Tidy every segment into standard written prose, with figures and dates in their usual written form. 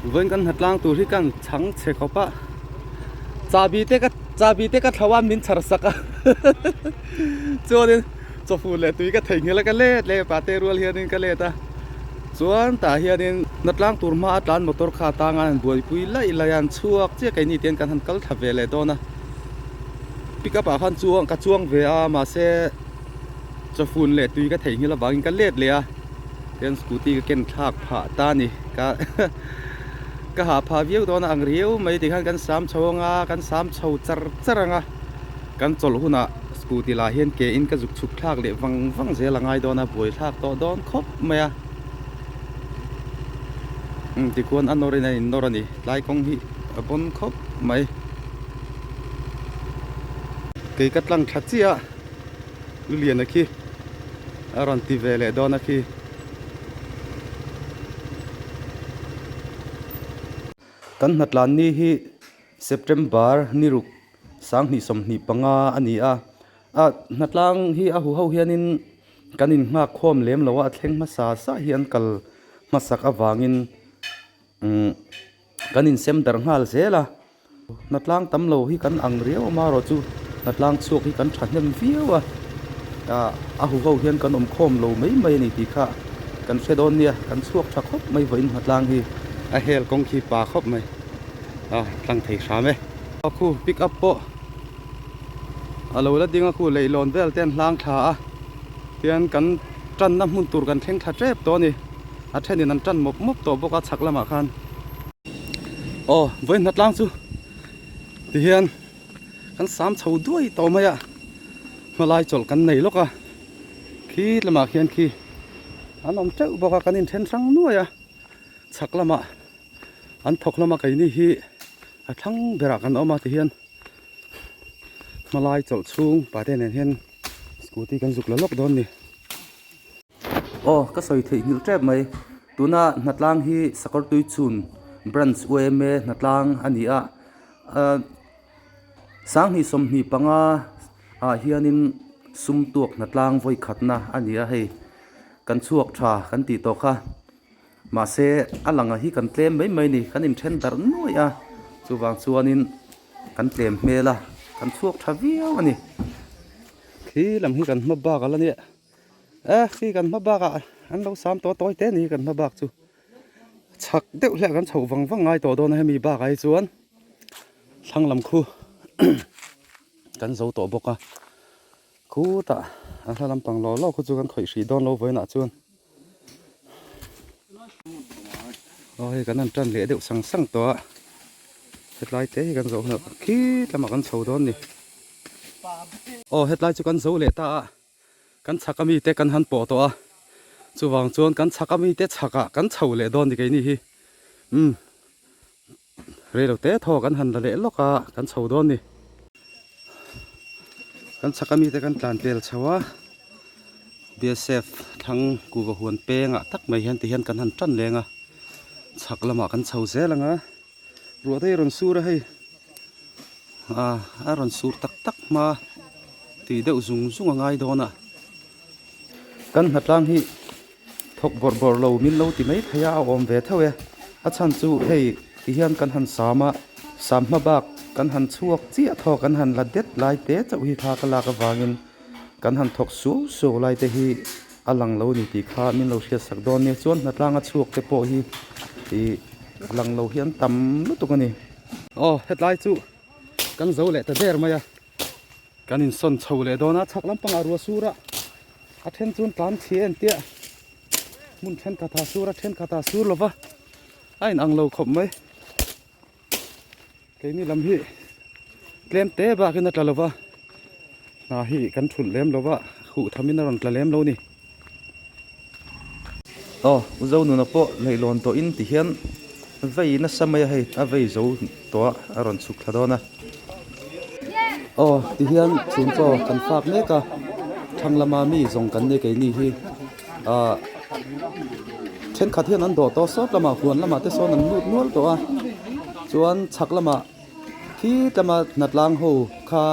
Vawiin kan hnatlang tur hi ka han chhang chhe khawp a, chahbi te ka chahbi te ka thlo a min chhar sak a chuanin chawfun leh tui ka theihnghilh a ka let leh pate rual hianin ka let a chuan tah hianin hnatlang tur hma a tlan motor kha atanga an buaipui laih laih a an chhuak chiah keini te hian kan han kal thla ve leh dawn a pick up ah khan chuang ka chuang ve a mahse chawfun leh tui ka theihnghilh avangin ka let leh a. Tian scooty ka ken thlak phah ta a ni ka ka hah phah viau dawn a ang riau mai tikhan kan sam chho anga kan sam chho char char anga kan chawlh hunah scooty lah hian ke in ka zuk chhuk thlak leh vang vang zel a ngai dawn a buai thlak tawh dawn khawp mai a umm tikhuan a nawr in a in nawr a ni tlai kawng hi a bawn khawp mai kei ka tlang thla chiah a. Luliana khi a rawn ti ve leh dawn a khi. Kan hnatlan ni hi September ni ruk 2025 a ni a, a hnatlang hi a huho hianin kan innghak khawm lem lo a, a thleng hmasa sa hi an kal hmasak avangin umm kan insem darh nghal zel a. Hnatlang tam lo hi kan ang riau a marawh chu hnatlang chhuak hi kan thahnem viau a, ah a huho hian kan awm khawm lo mai mai a ni tih kha kan hre dawn nia, kan chhuak tha khawp mai vawiin hnatlang hi a hel kawng khi pa khawp mai a tlang thei hram e. A khu pick up pawh a lo la ding a khu leihlawn vel te an hlang thla a tian kan tanna hmun tur kan thleng thla tep tawh a ni a thenin an tan mawp mawp tawh bawk a chhak lamah khan. Aw vawiin hnatlang chu tihian kan sam chho duai tawh mai a hmalai chawlh kan nei lawk a khi lamah khian khi an awm teuh bawk a kan inthen hrang nuai a chhak lamah an thawk lama keini hi a thlang berah kan awm a tihian hmalai chawlh chhung pate nen hian scooty kan zuk la lawk dawn a ni. Aw ka sawi theih nghilh tep mai tuna hnatlang hi Sakawrtui chhun branch UMA hnatlang a ni a ah 2025 ah hianin sum tuak hnatlang vawi khatna a ni a hei kan chhuak tha kan tih tawh kha mahse a lang ah hi kan tlem mai mai a ni kan inthen darh nuaih a chuvang chuanin kan tlem hmel a kan chhuak tha viau a ni khi lam hi kan hma bak a la nia. E khi kan hma bakah an lo sam tawh tawi te a ni kan hma bak chu chhak deuh hlek an chhoh vang vang ngai tawh dawn a hemi bakah hi chuan thlang lam khu kan zo tawh bawk a khutah a hla lampang law law khu chu kan khawih hrih dawn lo vawiinah chuan aw hei kan han tan leh deuh sang sang tawh a hetlai te hi kan zawh hunah khi lamah kan chho dawn a ni aw hetlai chu kan zo leh ta a. Kan chhak ami te kan han pawh tawh a, chuvang chuan kan chhak ami te chhakah kan chho leh dawn ni keini hi. Umm reilo te thaw kan han la leh lawk a, kan chho dawn ni. Kan chhak ami te kan tlan pel chho a, BSF thlang kuva huan pengah tak mai hian tihian kan han tan leng a, chhak lamah kan chho zel ang a, ruah te hi a rawn sur a hei. Ah a rawn sur tak tak hma tih deuh zung zung a ngai dawn a kan hnatlang hi thawk bawrh bawrh lo min lo ti mai thei a a awm ve theuh e a chhan chu hei ti hian kan han sam a sam hma bak kan han chhuak chiah thaw kan han la det lai te chauh hi thla ka lak avangin kan han thawk suau suau lai te hi a lang lo a ni tih kha min lo hriat sak dawn nia chuan hnatlang a chhuak te pawh hi ih lang lo hi an tam lutuk a ni. Aw hetlai chu kan zo leh ta der mai a kan insawn chho leh dawn a chhak lampangah ruah sur a a then chuan tlan chhia en tia hmun thenkhatah sur a thenkhatah sur lova a inang lo khawp mai keini lam hi tlem te bakin a tla lova hna hi kan thulh lem lova huh thamin a rawn tla lem lo a ni. Aw u Zonuna pawh leihlawn tawhin ti hian vei nasa mai a hei a vei zo tawh a a rawn chhuk thla dawn a. Aw ti hian chhun chaw kan fak mek a thlang lama mi zawng kan nei keini hi ah thenkhat hian an dawh tawh sawt lamah huan lamah te sawn an lut nual tawh a chuan chhak lamah khi tlama hnatlang ho kha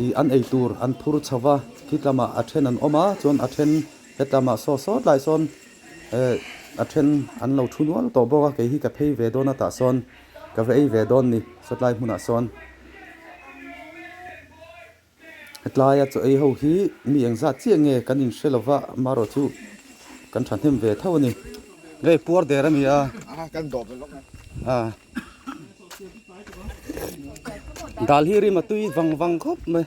ih an eitur an phur chho va. Khi tlamah a then an awm a, chuan a then he tlamah saw sawt lai sawn eh. A then an lo thu nual tawh bawk a, kei hi ka phei ve dawn a tah sawn ka va ei ve dawn ni sawtlai hmunah sawn. Hetlaia chaw ei ho hi mi engzat chiah nge kan inhre lova amaherawh chu kan thahnem ve tho a ni. Hei puar der a ni a. A dal hi rim a tui vang vang khawp mai.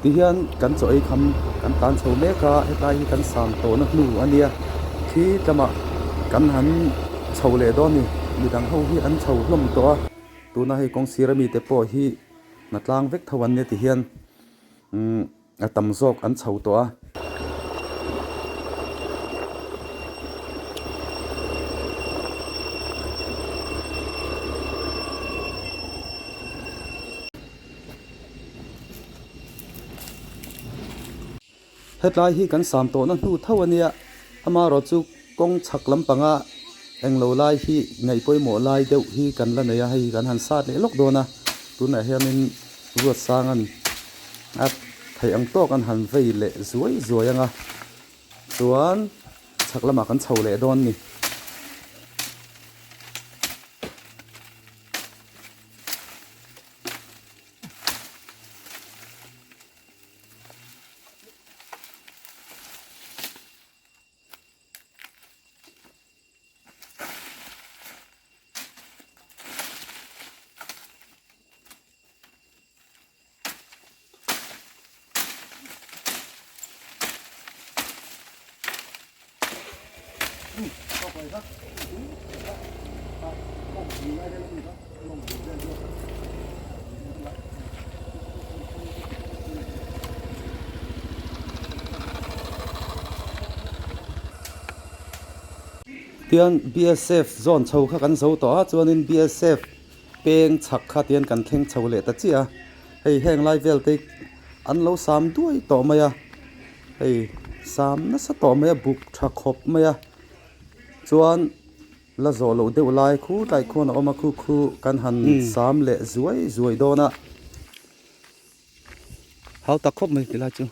Tihian kan chaw ei kham kan tlan chho mek a, hetlai hi kan sam tawhna hnu a nia, khi tlama kan han chho leh dawn a ni, midang ho hi an chho hlawm tawh a, tuna hei kawng sira mite pawh hi hna tlang vek tho an nia tihian umm a tam zawk an chho tawh a. Hetlai hi kan sam tawhna hnu tho a nia, amaherawh chu kawng chhak lampanga englo lai hi ngaih pawimawh lai deuh hi kan la nei a, hei kan han sat leh lawk dawn a, tunah hianin Ruatsanga'n a theih ang tawk an han vei leh zuai zuai ang a, chuan chhak lamah kan chho leh dawn a ni. Tian BSF zawn chho kha kan zo tawh a chuanin BSF peng chhak kha tian kan thleng chho leh ta chiah a hei heng lai vel te an lo sam duai tawh mai a hei sam nasa tawh mai a buk tha khawp mai a chuan la zawh loh deuh lai khu tlai khuan a awm a khu khu kan han sam leh zuai zuai dawn a hau tak khawp mai tilai chu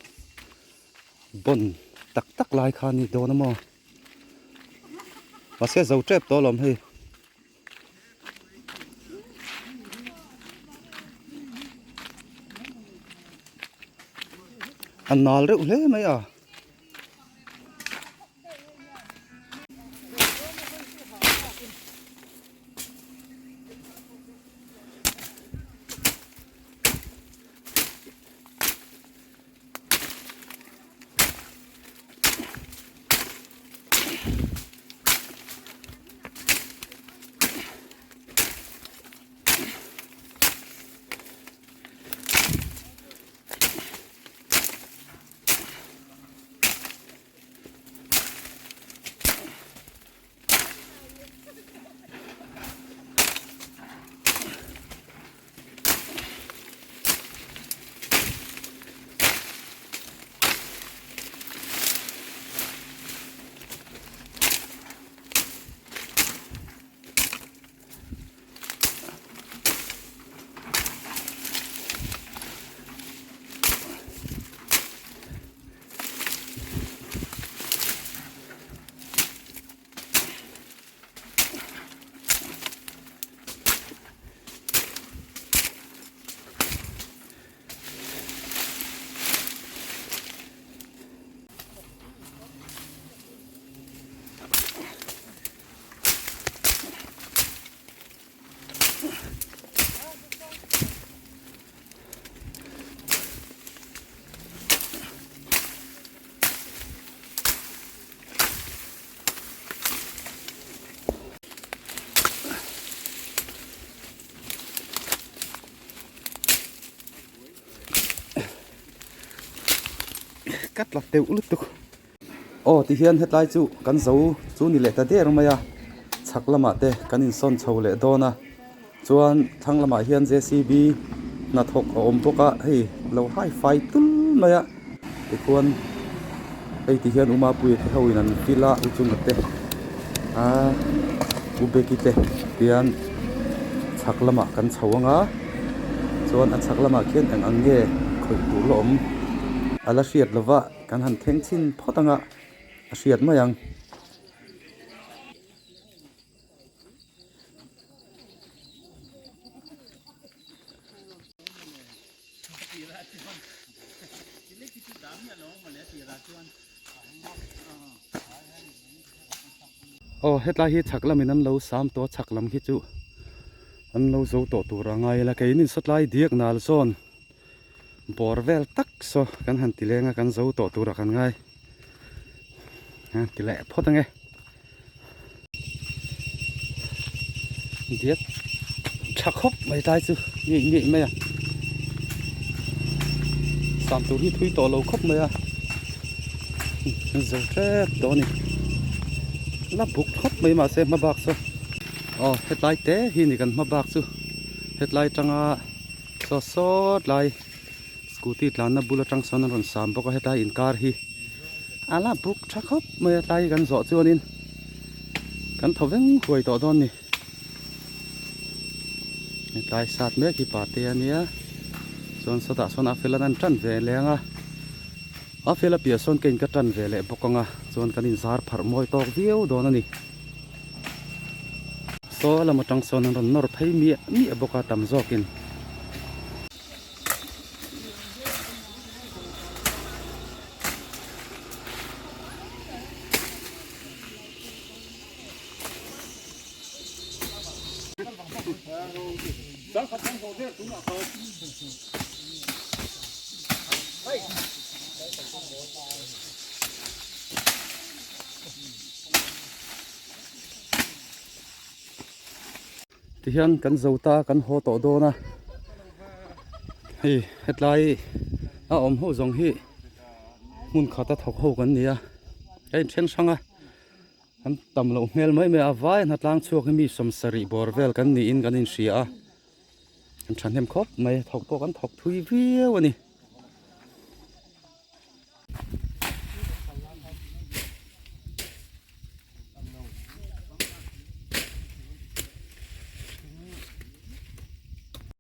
bon tak tak lai kha a ni dawn a maw mahse zo tep tawh alawm hei. A nal reuh hle mai a. Ka tla teuh lutuk aw tihian hetlai chu kan zo chu ni leh ta der mai a chhak lamah te kan insawn chho leh dawn a chuan thlang lamah hian J C B hnathawk a awm bawk a hei lo hai fai tul mai a tikhuan hei ti hian Umapuia te ho in an fill a u chunga te ah u Beki te tian chhak lamah kan chho ang a chuan a chhak lamah khian eng ang nge khawih tur la awm a la hriat lova. Kan han thleng chhin phawt anga a hriat mai ang. Aw hetlai hi chhak lamin an lo sam tawh a chhak lam khi chu an lo zo tawh tur a ngai ila keinin sawtlai diak nal zawn bawr vel tak saw kan han ti leng a kan zo tawh tur ah kan ngai a ti leh phawt ange diak tha khawp mai tlai chu ngei ngei mai a sam tur hi thui tawh lo khawp mai a zo tep tawh a ni la buk khawp mai mahse hma bak chu aw hetlai te hi ni kan hma bak chu hetlai tanga saw sawt lai scooty tlanna bul atang sawn an rawn sam bawk a hetlai inkar hi a la buk tha khawp mai a tlai kan zawh chuanin kan thaw veng huai tawh dawn ni hetlai sat mek hi pate a nia chuan sawtah sawn a fel an an tan ve leh ang a a fel a piah sawn ka in ka tan ve leh bawk ang a chuan kan inzar pharh mawi tawk viau dawn a ni saw lam atang sawn an rawn nawr phei miah miah bawk a tam zawkin. Tihian kan zo ta kan haw tawh dawn a hei hetlai a awm ho zawng hi hmun khata thawk ho kan ni a a inthen hrang a an tam loh hmel mai mai a vai a hnatlang chhuak hi mi sawmsarih bawr vel kan niin kan inhria a an thahnem khawp mai thawk pawh kan thawk thui viau a ni.